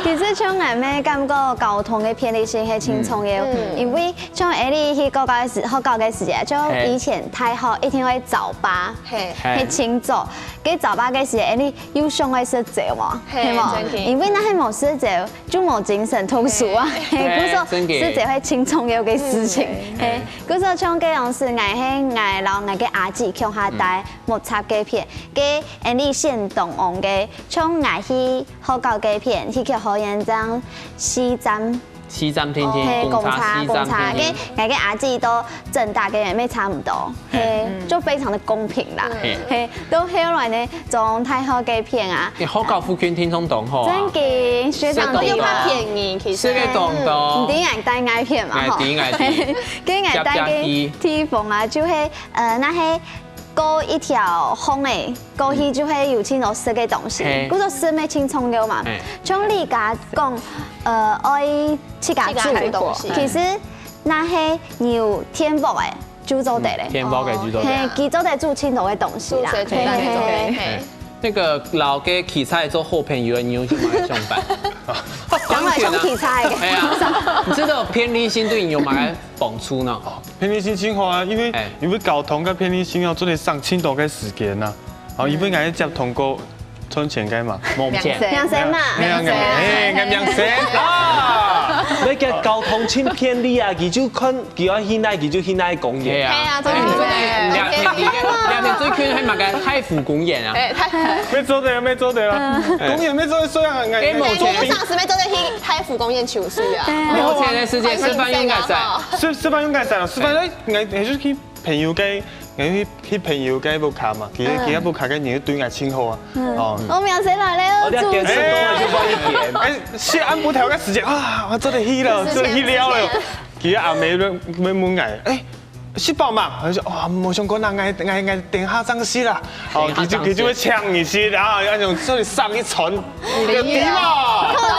其實像𠊎乜感覺交通个便利性係盡重要，因為像𠊎俚去高校个時，學校个時節，就以前大學一定會早八，嘿，嘿係盡早。該早八个時，𠊎俚又想愛食朝嘛，嘿係無？真的因為若係無食朝，就無精神讀書啊。係，故所真的食朝係盡重要个事情。嗯係，故所像該樣時，𠊎係𠊎摎𠊎个阿姊共下戴木柵該片，該𠊎俚先當旺个，像𠊎去學校該片，去去學園站西站。西站定定，係，公車西公車，站公車，該定定。𠊎个阿姊到政大該片乜差毋多，嘿係，就非常的公平啦。嘿係，到後來呢，中央大學該片啊，你學校附近定定當好啊。真的學長係又較便宜，其實。係个當多你。知𠊎戴哪片嘛吼？𠊎知，𠊎知。該𠊎戴个地方啊，就係呃，若係過一條巷仔，過去就係有盡多食个東西嘿，故所食乜盡重要嘛嘿。像你家講，呃，愛自家煮自家煮東西其實若係有電鍋个，就做得咧。電鍋个就做得。嘿，佢做得煮盡多个東西啦。煮水煮蛋嘿嘿嘿嘿。那個摎該汽車做好朋友，你有去買上班？當然上汽車个。哎呀，你知道便利性對你有麼个幫助呢？便利性盡好啊，因為哎因為交通个便利性哦，做得省盡多个時間啊。哦，因為𠊎係接通告賺錢个嘛。無錢。兩歲嘛，哎呀，哎，𠊎兩歲啊。那個交通盡便利啊，佢就看，佢愛去哪，佢就去哪公園。係啊，係啊，真的兩天，兩天最近還買個海湖公園啊。哎，他沒做得，沒做得啦。公園沒做得，所以啊，哎，無錢我上次沒做得去海湖公園求水啊。無錢个時節食飯用該使。食食飯用該使啊，食飯哎，哎，就是去朋友个因為去朋友个屋下嘛，其實佢个屋下个人對𠊎盡好啊。哦，我名聲來了，我等下點食多了就幫你點。哎，食暗晡頭个時間啊，我做得去了，做得去了了。其實阿妹會問𠊎，哎，食飽嘛？我說，哇，無相干啦，𠊎𠊎𠊎等下正食啦。哦，佢就佢就會請你食，然後那種做你上一餐，你个底嘛。可能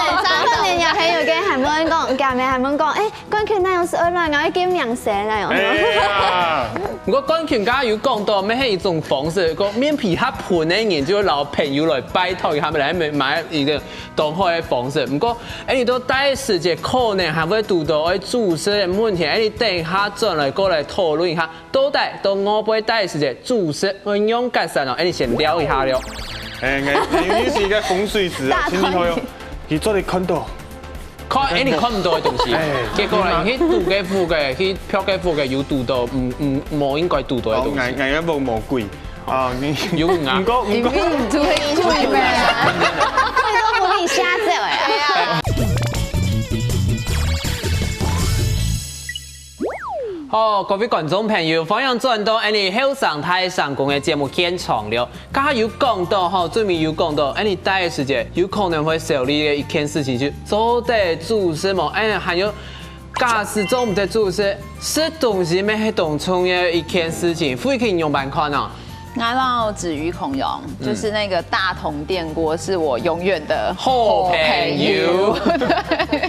可能也還有个還問講，阿妹還問講，哎， 冠群哪樣係愛來，𠊎愛見名聲哪樣。哎呀，毋過冠群剛剛有講到，乜係一種方式，講面皮較賁个人就會摎朋友來拜託一下，來買一個當好个方式。毋過，哎，你到大个時節，可能還會堵到愛煮食个問題，哎，你等一下轉來過來討論一下，到底到外背大个時節煮食愛仰結煞哦，哎，你先尞一下了。哎，因為係一個風水師啊，大大請你好喲，你做得看到。 看，哎，你看毋到个東西，哎，結果呢，你去堵个屋个，去瞟个屋个，有堵到，嗯嗯，無應該堵到个東西。哦，𠊎𠊎个屋無鬼啊，你有啊？毋過毋過，你毋堵个鬼咩？鬼都分你嚇走哎。好，各位觀眾朋友，歡迎轉到𫣆俚後生大聲公个節目現場了。 剛剛有講到吼，最尾有講到，哎，你大个時節有可能會少了个一件事情，就做得煮食無？哎，還有，假使做毋得煮食，食東西乜係當重要个一件事情，慧君仰般看啊？𠊎摎煮魚孔融，就是那個大同電鍋是我永遠的好朋友。好朋友。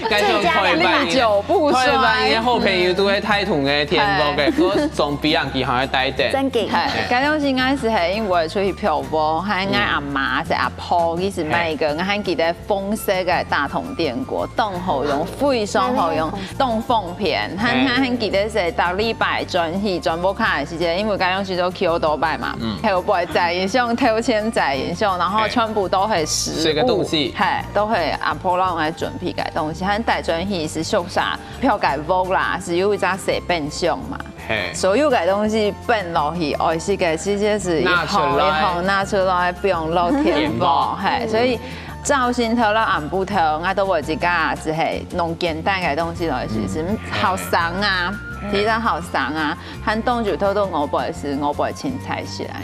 該種台灣，歷久不衰。台灣个好朋友都係大同个電鍋个，所以總比人佢還愛帶等。真个。係，該種應該係 因為出去漂泊，還𠊎阿媽、係阿婆，佢係買一個，𠊎還記得紅色个大同電鍋，當好用，非常好用，當方便。還還還記得係逐禮拜轉去轉屋下个時節，因為該種時都騎オートバイ嘛，後背載音響、頭前載音響，然後全部都係食物，食个東西。係，都係阿婆摎𠊎準備个東西，還帶轉去係宿舍，漂个屋啦，係有一隻細冰箱嘛。 嘿。所有个東西放落去，愛食个時節係一項一項拿出來，放落電鍋，嘿，所以朝晨頭摎暗晡頭，𠊎都會自家係係弄簡單个東西來食，係好省啊，非常好省啊，還當晝頭到外背係外背清彩食啊。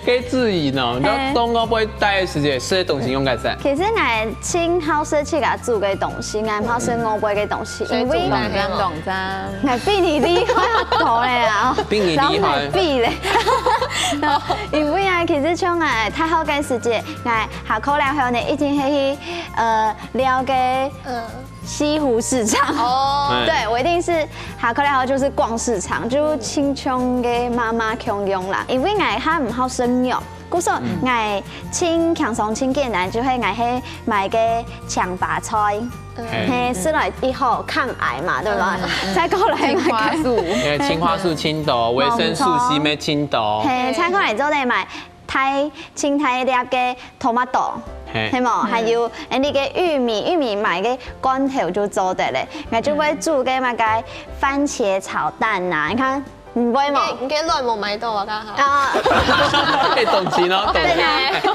該子怡呢，你到外背待个時節，食个東西仰結煞？其實𠊎盡好食自家煮个東西，𠊎毋好食外背个東西，因為，所以煮飯當重要。𠊎比你厲害好多了啊，比你厲害。然後𠊎比咧。然後因為啊，其實像𠊎大學个時節，𠊎下課了後呢，一定會去呃尞个 西湖市場。哦，對，我一定是下課了後就是逛市場，就親像个媽媽共樣啦。因為𠊎較毋好食肉，故所𠊎盡輕鬆、盡簡單，就係𠊎係買个青花菜，嘿，食落以後抗癌嘛，對吧？再過來買个青花素，青花素盡多，維生素C乜盡多，嘿，再過來做得買 大，盡大粒个tomato，係無？還有，欸，該个玉米，玉米買个罐頭就做得了。𠊎就會煮个麼个番茄炒蛋啊，你看，毋會無？你个卵無買到啊，剛好。啊，係，當真哦，當真。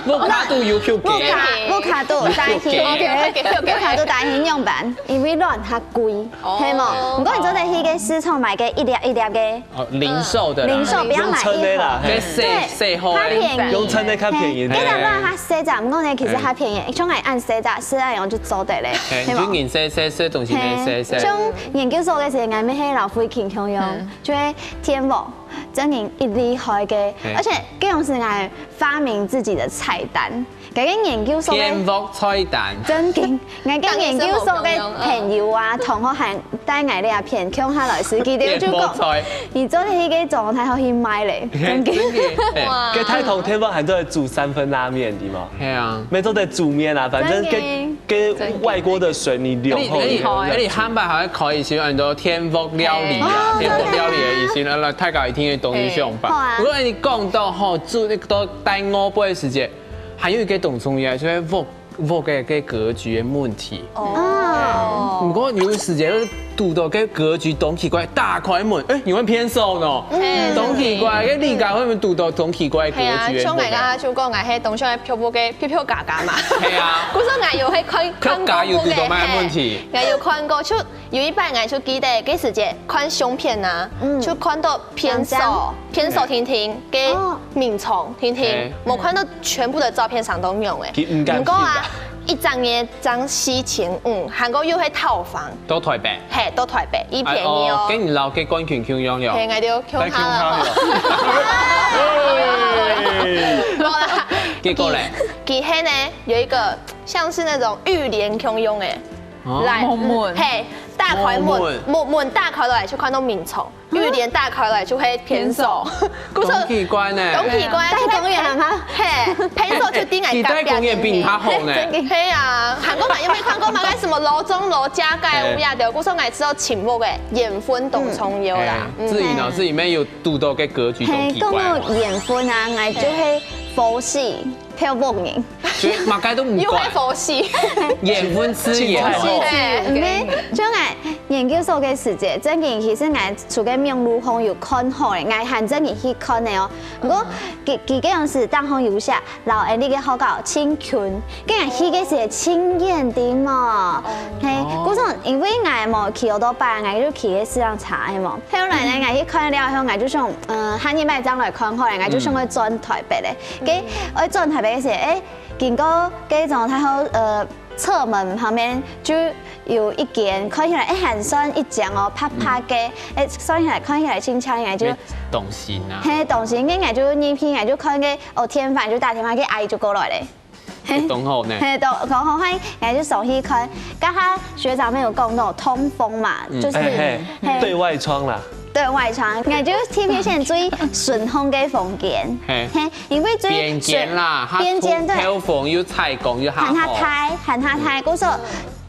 屋下肚有Q Q。屋下，屋下肚帶去，OK，OK，OK，OK。屋下肚帶去樣般，因為卵較貴，係無？毋過你做得去个市場買个一粒一粒个。 哦，零售的啦。零售，不要買一盒。用稱的啦，嘿。該細，對，細盒的。較便宜。用稱的較便宜，嘿。該个卵較細隻，毋過呢，其實較便宜，像𠊎恁細隻，係恁樣就做得了，嘿，係無？就人細細，食東西乜細細。嘿，像研究所个時間，𠊎乜係摎慧君共樣，就係電鍋，真人一厲害个，嘿。而且該種係𠊎發明自己的菜單。 該个研究所个電鍋菜單。正經，𠊎个研究所个朋友啊，同學還帶𠊎這片共下來食，佢等就講，電鍋菜。你做得去該中央大學去賣咧，正經。正經，嘿。哇。該大同電鍋還做得煮三份拉麵，對無？係啊。乜做得煮麵啊，反正該，正經。該外鍋的水你留好。而且，而且，而且下擺還會開一些很多電鍋料理啊，哦，電鍋料理的一些，然後大家一定會懂得想法。好啊。不過你講到吼，煮那個到帶外背个時節， 還有一個當重要，就係屋，屋个，个格局个問題。哦。毋過有時節堵到个格局當奇怪，打開門，哎，你會偏手呢？當奇怪，个你家會毋會堵到當奇怪个格局？係啊，像𠊎剛剛就講，𠊎係當像係漂泊个漂漂家家嘛。係啊，故所𠊎有去看看過个，有堵到麼个問題？𠊎有看過，就有一擺𠊎就記得，該時節看相片啊，就看到偏手，偏手定定个眠床定定，無看到全部个照片上都有誒。毋過啊， 一隻月正四千五，還過又係套房，到台北，係，到台北，一便宜哦。跟你老个冠軍共樣了，係，𠊎就共下了。無啦，結果咧，其實呢有一個像是那種浴簾共樣誒，來，門，係，打開門，門門打開來就看到眠床。 浴簾打開來就會偏手，故所當奇怪呢，當奇怪，戴公園啊，係，偏手就定愛戴公園比較好呢。係啊，還過嘛，有沒有看過嘛？該什麼樓中樓加蓋屋呀的，故所𠊎知道請屋个緣分當重要啦。至於呢，至於沒有堵到个格局當奇怪。講到緣分啊，𠊎就係佛系。 漂泊人，所以麼个都毋管，又會佛系，緣分自緣。佛系，毋係，像𠊎研究所个時節，正經其實𠊎除个網路項有看好咧，𠊎還正經去看个哦。毋過佢佢个樣式當好有寫，老安利个學校青春，跟𠊎去个時節青眼的嘛，嘿，故所因為𠊎無騎好多擺，𠊎就騎个四輛車个嘛。後來呢，𠊎去看了後，𠊎就想，嗯，下禮拜正來看好咧，𠊎就想要轉台北咧。 該愛轉台北个時，哎，經過該中央大學，呃，側門旁邊就有一間，看起來，哎，還算一間哦，白白个，哎，算起來，看起來清清，應該就，東西啊，嘿，東西，應該就入去，應該就看該，哦，電話就打電話，該阿姨就過來咧。當好呢。嘿，當，當好，嘿，應該就上去看，剛剛學長沒有講到通風嘛，就是，嘿，嘿，對外窗啦。 對外窗，𠊎就T P線最順風个房間。嘿，因為最邊間啦，邊間對，透風又採光又還好。還較大，還較大，故所，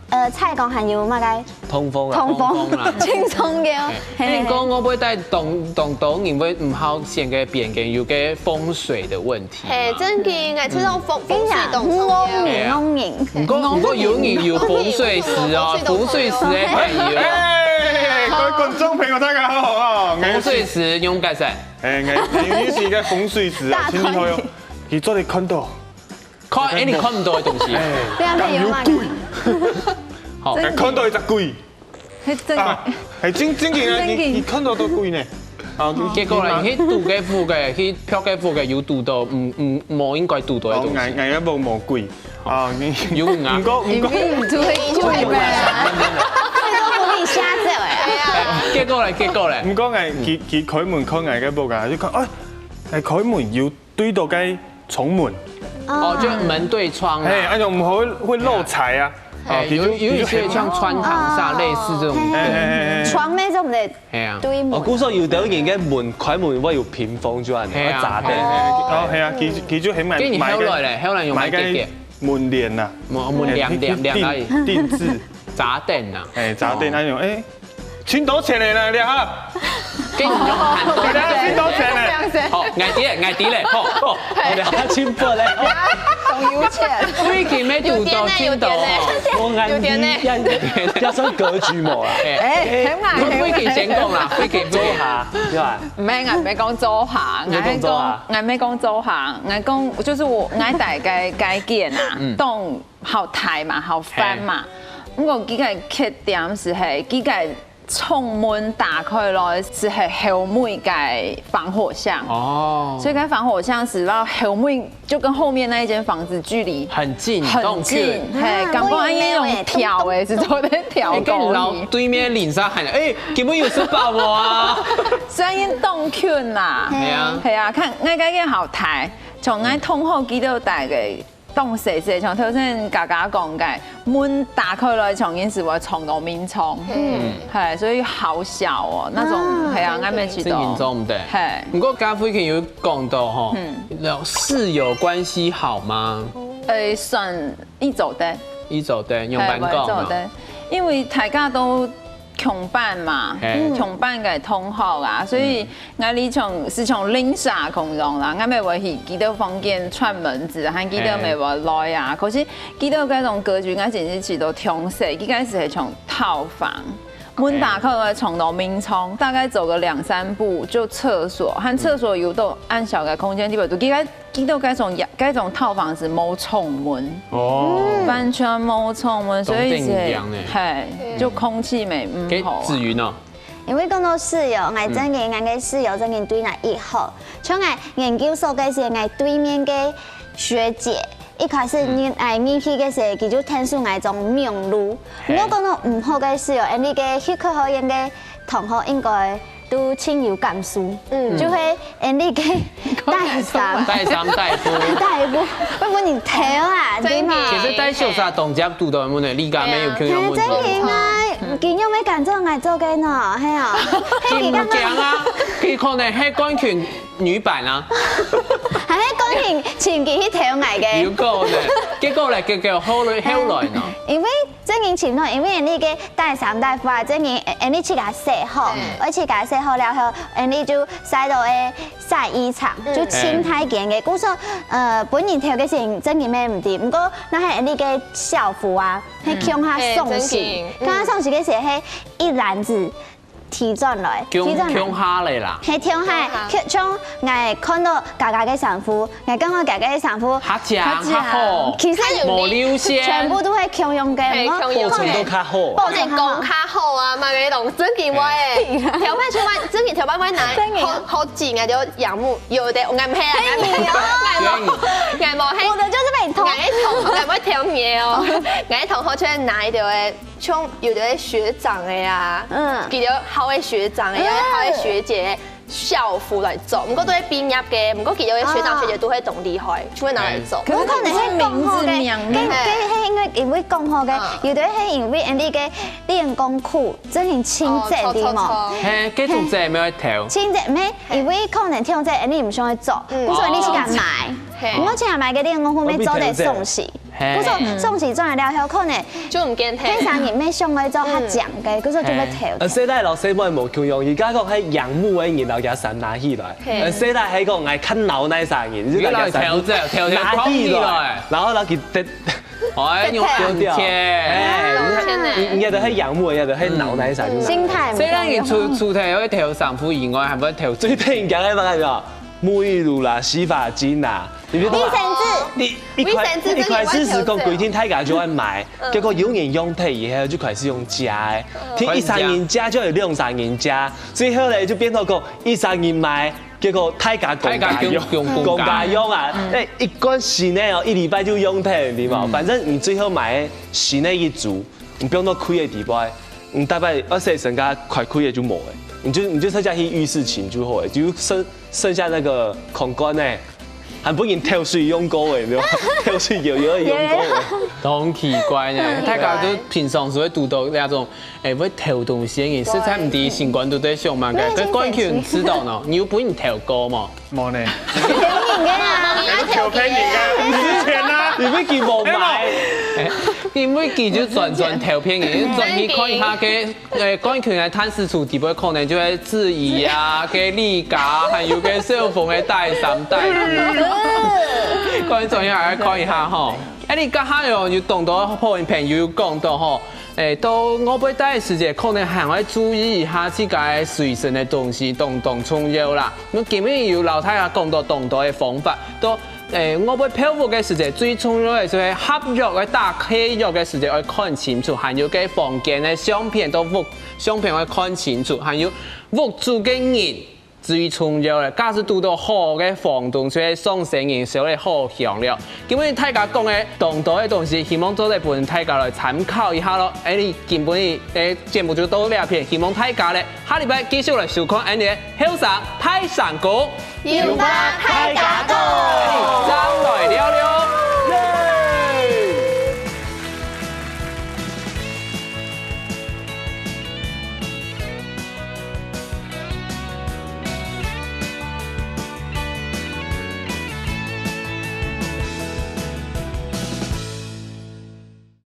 呃，採光還有麼个？通風啊，通風啦，輕鬆个哦。哎，你講我會帶東東東，因為毋好選个邊間有个風水的問題。 嘿，正經，哎，這種風風水當重要。五五人。毋過毋過有人有風水師哦，風水師个朋友。哎，各位觀眾朋友，大家好啊！風水師用解釋。哎，𠊎𠊎是一個風水師啊，真厲害哦。佢做得看到，看，哎，你看毋到个東西。哎，對啊，有嘛？好，看到一隻鬼。 係真个。啊，係真真个啊！你你看到都貴呢。啊，結果啦，你去堵个屋个，去漂个屋个，有堵到，嗯嗯，無應該堵到个東西。哦，𠊎𠊎个屋無貴。啊，你有啊。毋過毋過，因為你就會就會買啊。這個不可以瞎走哎。結果咧，結果咧。毋過𠊎佢佢開門看𠊎个屋啊，就看，哎，哎開門有 對到該窗門。哦，就門對窗啊。嘿，那種會會漏財啊。哦，有有一些像穿堂煞類似這種。嘿嘿嘿嘿。窗尾做毋得，哎呀，對門。哦，故所有兜人个門開門會有屏風就恁樣，哎呀，會閘等。哦，係啊，佢佢就係買，跟你後來咧，後來有買買个結結，門簾呐，門門簾簾簾而已，定定制，閘等啊，哎，閘等那種，哎。 盡多錢个啦，你哈。跟你用喊，你啦，盡多錢个。好，𠊎知咧，𠊎知咧，好，好，好，你哈，盡多咧。當有錢。最近沒堵到盡多哦。有點呢，有點呢。我眼裡也也算格局無啦。哎，很好，你最近先講啦，最近做下，對吧？毋係，𠊎毋係講做下，你講做下。𠊎毋係講做下，𠊎講就是𠊎𠊎大概該間啊，嗯。當 好大嘛，好闊嘛。毋過佢个缺點就係，佢个窗門打開來就係後尾个防火巷。哦。所以該防火巷係到後尾，就跟後面那一間房子距離很近，很近，當近。嘿，啊，感覺恁樣用跳的，係做得跳高。哎，跟老對面鄰舍喊，哎，今晡有食飽無啊？雖然當近啦，係啊。係啊，看，𠊎該間好大，從𠊎同學佢兜大概 當細細，像頭先佳佳講个，門打開來，像緊係會撞到眠床。嗯。嘿，所以好小哦，那種，啊，嘿啊，對，對。𠊎乜知道。正經做毋得。嘿。毋過佳慧佢有講到吼，嗯。那種室友關係好嗎？呃，算一組的。一組的，用白講嘛。嘿，一組的，因為大家都共班嘛，嘿。共班个同學啊，所以𠊎哩從，係從鄰舍共樣啦，𠊎乜會去佢兜房間串門子，喊佢兜乜會來啊。可是佢兜該種格局，𠊎真係試到當細，佢該時係從套房，門打開來床到眠床，大概走個兩三步就廁所，和廁所有到恁小个空間，基本都佢該 佢兜該種，該種套房係無窗門，哦。完全無窗門，所以係，當得人驚呢。嘿，就空氣乜毋好啊。該子瑜呢？因為講到室友，𠊎正經，𠊎个室友正經對𠊎異好。像𠊎研究所該時，𠊎對面个學姐，一開始𠊎，𠊎入去个時，佢就𢯭手𠊎種網路。嘿。毋過講到毋好个室友，恁呢个去考好研个同學應該 都盡有感受，嗯。就係恁呢个帶衫，帶衫帶褲。帶褲，會分人偷啊，真的。對嘛？其實帶小衫當接堵到問題，你家沒有共樣問題。真的啊，佢又沒敢做，𠊎做个呢，係啊。佢毋驚啊，佢可能係冠軍女版啊。還係冠軍，請佢去偷𠊎个。有可能，結果咧，結果後來，後來呢？因為 正經情況，因為恁呢个帶衫帶褲啊，正經，恁呢自家洗好，嗯。愛自家洗好了後，恁呢就曬到會曬衣場，嗯。就清太間个。故所，呃，分人偷个時，正經乜毋知。毋過，若係恁呢个校服啊，係共下送洗，嘿，正經。共下送洗个時，係一籃子 提轉來，共，提轉來。共下个啦。係，共下，共下。像，像𠊎看到佳佳个衫褲，𠊎感覺佳佳个衫褲較靚，較好。其實無流線。全部都係共樣个，嘿，共樣个。保存都較好。保存講較好啊，嘛，該種真的會，嘿。頭擺出來，真的頭擺會拿，真的啊。好，好緊啊，就仰慕，有的，𠊎毋係啊，嘿，你哦。𠊎無，𠊎無，嘿。我的就是被你偷。𠊎會偷，𠊎會偷你的哦。𠊎偷好就會拿一條的 像有的學長个啊，嗯。佢兜好个學長个，嗯。好个學姐校服來著，毋過都係畢業个，毋過佢兜个學長學姐都會當厲害，就會拿來著。可是有可能係講好个，名字名字。該，該，該應該因為講好个，嗯。有的係因為恁呢个練功褲真的清潔的嘛。哦，臭，臭，臭。嘿，該種姐妹會偷。清潔，無，因為可能像這恁呢毋想愛著，嗯。故所你去共買，嘿。毋過去共買个練功褲，乜做得送洗。 嘿。故所送洗轉來了後，可能就毋見忒。該三日乜想愛做較靚个，嗯。故所就會偷。呃，細弟摎細妹無共樣，佢講係仰慕个人摎厥衫拿起來。嘿。呃，細弟係講愛較惱該三日，就摎厥衫拿起來，偷走，偷走，偷起來。然後摎佢得，哎，用，用錢。哎，用錢呢。你，你，你也係仰慕，也係惱該三日。嗯。心態毋一樣。細弟人除，除忒會偷衫褲以外，還會偷最得人驚个麼个？沐浴乳啦、洗髮精啦，你別衛生紙。你一開，衛生紙一開始係講規定大家就愛買，嗯。結果有人用忒以後就開始用食个。嗯。聽一儕人食就有兩儕人食，最後咧就變到講一儕人買，結果大家公家用，大家用，用公家。公家用啊！嗯。哎，一罐新个哦，一禮拜就用忒，對無？嗯。反正你最後買新个一組，你放到櫃个底背，你大概二三十个，快櫃个就無了，你就，你就直接去浴室清就好了，就剩，剩下那個空罐呢。 還分人偷水用過个，對吧？偷水有，有用過个。當奇怪呢，奇怪。大家都平常時會堵到該種，哎，會偷東西个人，實在毋知心肝肚在想麼个。該冠群知道呢，你有分人偷過無？無呢。騙人个啊！偷騙人个，毋值錢啊！你乜佢無買？哎，因為佢就專專偷騙人，專去看一下該 誒，冠群个攤屍處底背可能就係子怡啊，該李嘉，還有該小鳳个帶衫帶褲。各位朋友還愛看一下吼。誒，你這下哦，有當多好朋友有講到吼，誒，到外背戴个時節，可能還愛注意一下自家个隨身个東西，當當重要啦。𠊎今日有摎大家講到當多个方法，到 誒，外背漂浮个時節，最重要个就係合約个，打契約个時節愛看清楚，還有該房間个相片到屋，相片愛看清楚，還有屋主个人最重要个。假使堵到好个房東，就係上生人燒个好香了。今晡日大家講个當多个東西，希望做得分大家來參考一下咯。誒，你今晡日个節目就到這片，希望大家咧，下禮拜繼續來收看𠊎等个後生大聲公。 有話大家講。正來尞尞。